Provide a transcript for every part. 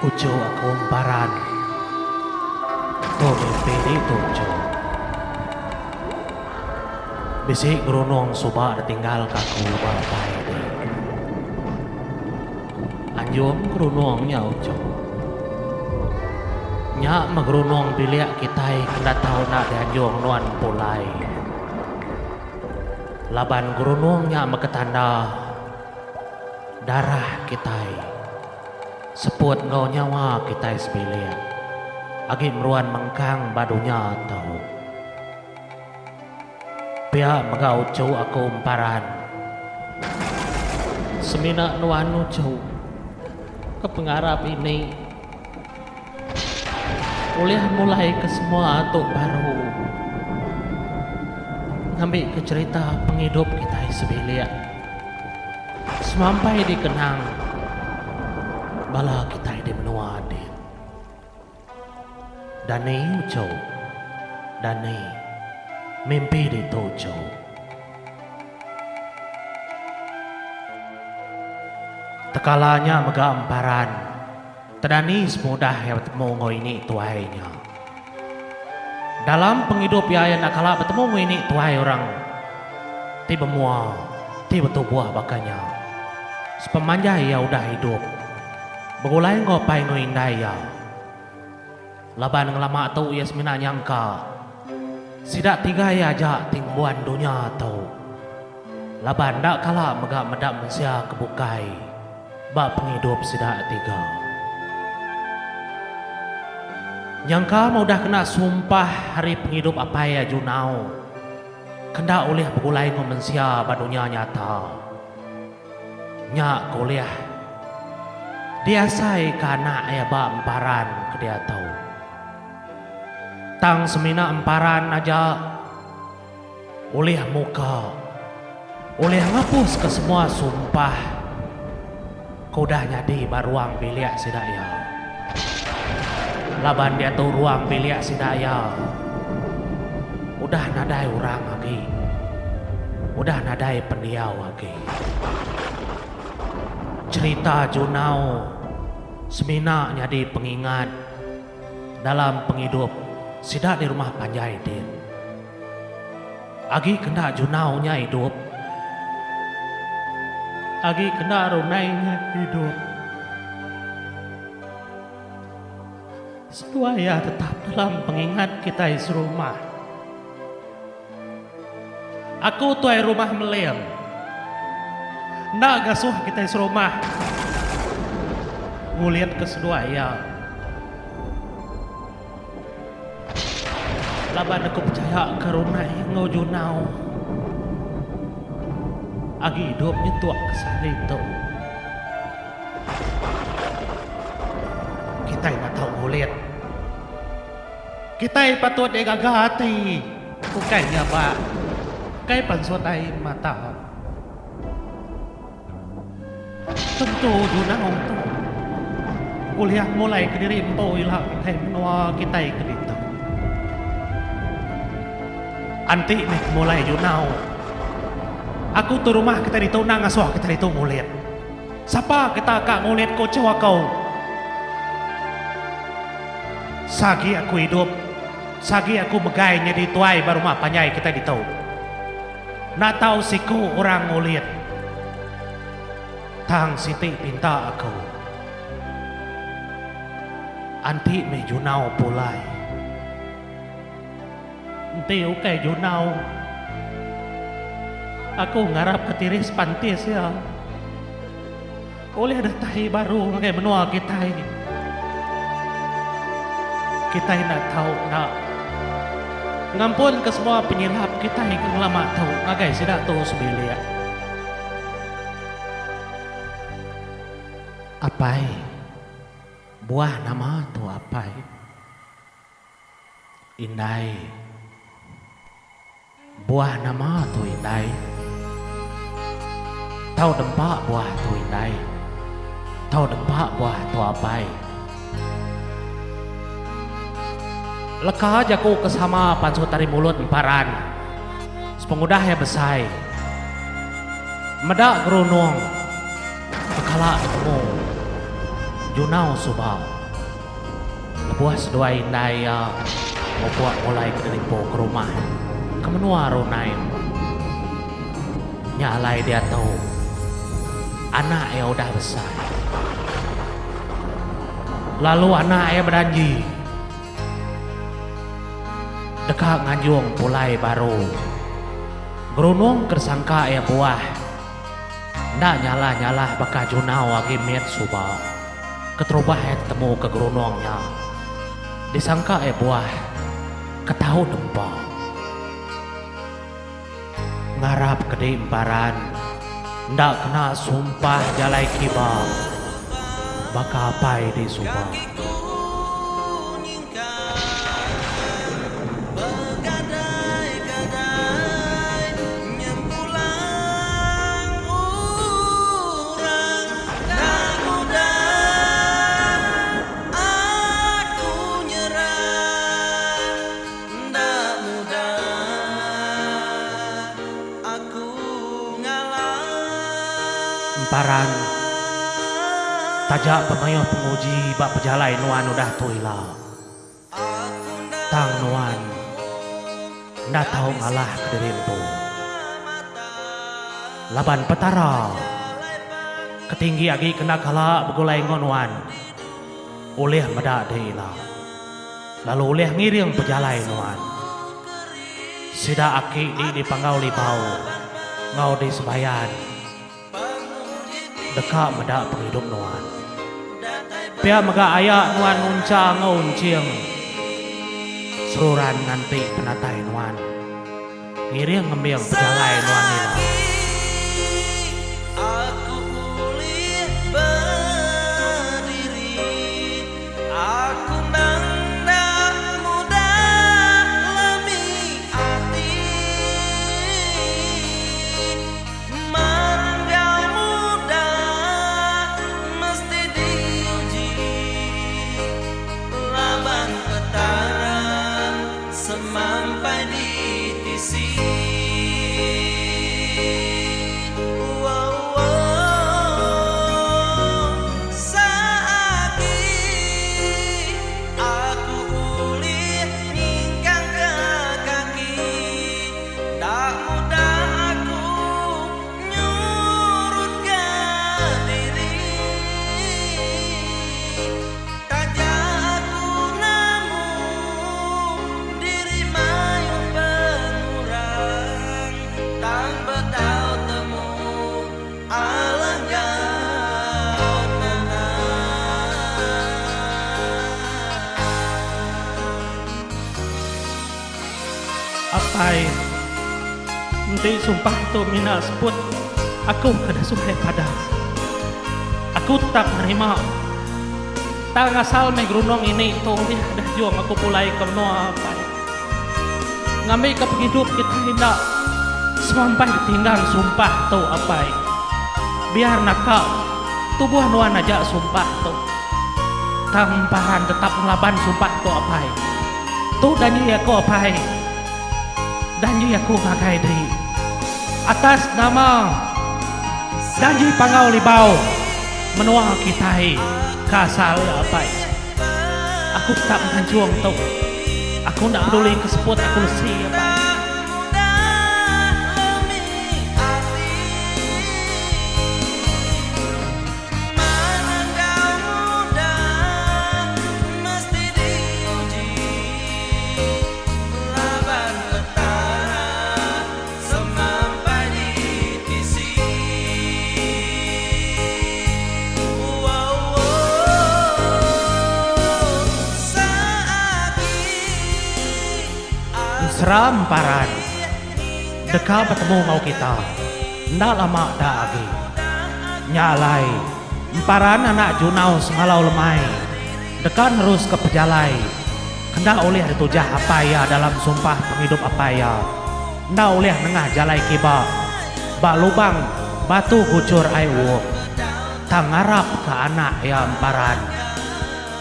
Uchu aku emparan. Tu mimpi ditu uchu. Bisi gerunung suba ditinggal ka aku ba apai di. Anjung gerunung nya uchu. Nya meh gerunung bilik kitai ke enda tau enda dianjung nuan pulai. Laban gerunung nya meh ketanda darah kitai seput enggau nyawa kitai sebilik agi meruan mengkang ba dunya tu. Pia mega uchu aku emparan. Semina nuan uchu ke pengarap ini ulih mulai ke semua tu baru ngambi ke cherita pengidup kitai sebilik semampai dikenang bala kitai di menua din. Dani uchu. Dani. Mimpi ditu uchu. Tekala nya mega emparan tedani semudah iya betemu enggau ini tuai nya. Dalam pengidup iya iya enda kala betemu enggau ini tuai orang ti bemua ti betubuh baka nya. Sepemanjai iya udah idup. Begulai enggau apai enggau indai iya. Laban ngelama tu iya semina nyangka sida tiga iya aja ti ngembuan dunya tu. Laban enda kala mega meda mensia ke bukai ba pengidup sida tiga. Nyangka meh udah kena sumpah ari pengidup apai iya Junau ke enda ulih begulai enggau mensia ba dunya nyata. Nya ke ulih diasaika anak iya ba emparan ke diatu. Tang semina emparan aja ulih muka, ulih ngapuska semua sumpah ke udah nyadi ba ruang bilik sida iya. Laban diatu ruang bilik sida iya udah nadai orang agi, udah nadai pendiau agi. Cherita Junau semina nyadi pengingat dalam pengidup sida di rumah panjai din. Agi kena Junau nya idup. Agi kena Runai nya idup. Seduai iya tetap dalam pengingat kitai serumah. Aku tuai rumah Meling. Enda gasuh kitai serumah ngulitka seduai iya. Laban aku pechaya ke Runai enggau Junau agi idup nyentuk ke sehari tu. Kitai enda tau ngulit. Kitai patut digaga ati ukai nya ba kai pansut ai mata. Tentu Junau tu ulih mulai kediri empu ila ngagai menua kitai ke ditu. Anti meh pemulai Junau. Aku tu rumah kitai ditu endang ngasuh kitai ditu ngulit. Sapa kita ka ngulit ku uchu aku. Sagi aku idup, sagi aku megai nyadi tuai ba rumah panjai kitai ditu. Enda tau siku orang ngulit. Tang siti pinta aku. Anti meh Junau pulai. Enti ukai Junau, aku ngarapka tiris pantis iya ulih datai baru ngagai menua kitai. Kitai enda tau enda ngampunka semua penyilap kitai ke ngelama tu ngagai sida tu sebilik. Apai, buah nama tu apai? Indai. Buah nama tu indai? Tau dempa buah tu indai. Tau dempa buah tu apai. Leka jaku ke sama pansut ari mulut emparan sepengudah iya besai. Meda gerunung ke kala ditemu Junau suba. Lebuh seduai indai iya mupuk mulai ke Derimpo ke rumah ke menua Runaim. Nya alai diatu anak iya udah besai. Lalu anak iya bedanji deka nganjung pulai baru gerunung ke disangka iya buah enda nyalah-nyalah baka Junau agi mit suba. Keterubah iya tetemu ke gerunung nya disangka iya buah ke tau nempa. Ngarap ke di emparan enda kena sumpah jalai kiba baka apai di suba. Emparan, taja pemayuh penguji ba pejalai nuan udah tu ila, tang nuan enda tau ngalah kediri empu. Laban Petara ke tinggi agi kena kala begulai enggau nuan ulih meda diri ila. Lalu ulih ngiring pejalai nuan. Sida aki di di Panggau Libau enggau di Sebayan deka meda pengidup nuan. Pia mega aya nuan nuncha enggau unching seruran nganti penatai nuan ngiring ngembing pejalai nuan ila. Aku endang enda mudah lemi ati. Marenggau muda mesti diuji. Laban Petara semampai di tisi. Tang bedau temu alah enggau tenang. Apai, enti sumpah tu mina seput aku ke dah Sungai Padang. Aku tetap nerima. Tang asal meh gerunung ini tu ulih dah jung aku pulai ke menua apai. Ngambika pengidup kitai enda semampai ditinggang sumpah tu apai. Biar naka tubuh nuan aja sumpah tu. Tang emparan tetap ngelaban sumpah tu apai. Tu danji aku apai. Danji aku ngagai diri. Atas nama Danji Panggau Libau menua kitai ke asal iya apai. Aku tetap nganjung tu. Aku enda peduli ke seput aku lesi apai. Ensera Emparan deka betemu enggau kita enda lama da agi. Nya alai, Emparan anak Junau Sengalau Lemai deka neruska pejalai kenda ulih ditujah apai iya dalam sumpah pengidup apai iya. Enda ulih nengah jalai kiba ba lubang batu guchur ai wok tang ngarap ka anak iya emparan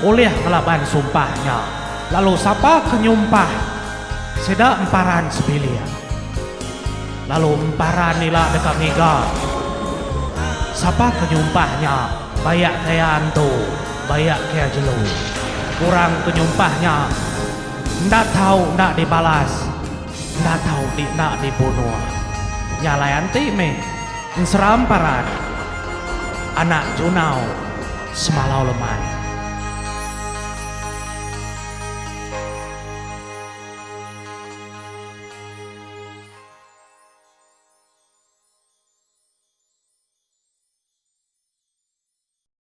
ulih ngelaban sumpah nya lalu sapa ke nyumpah sida emparan sebilik lalu emparan ila deka ngiga sapa ke nyumpah nya bayak ke iya antu bayak ke iya jelu. Orang ke nyumpah nya enda tau enda dibalas, enda tau di enda dibunuh. Nya alai anti meh enseram paran anak Junau semalau lemai.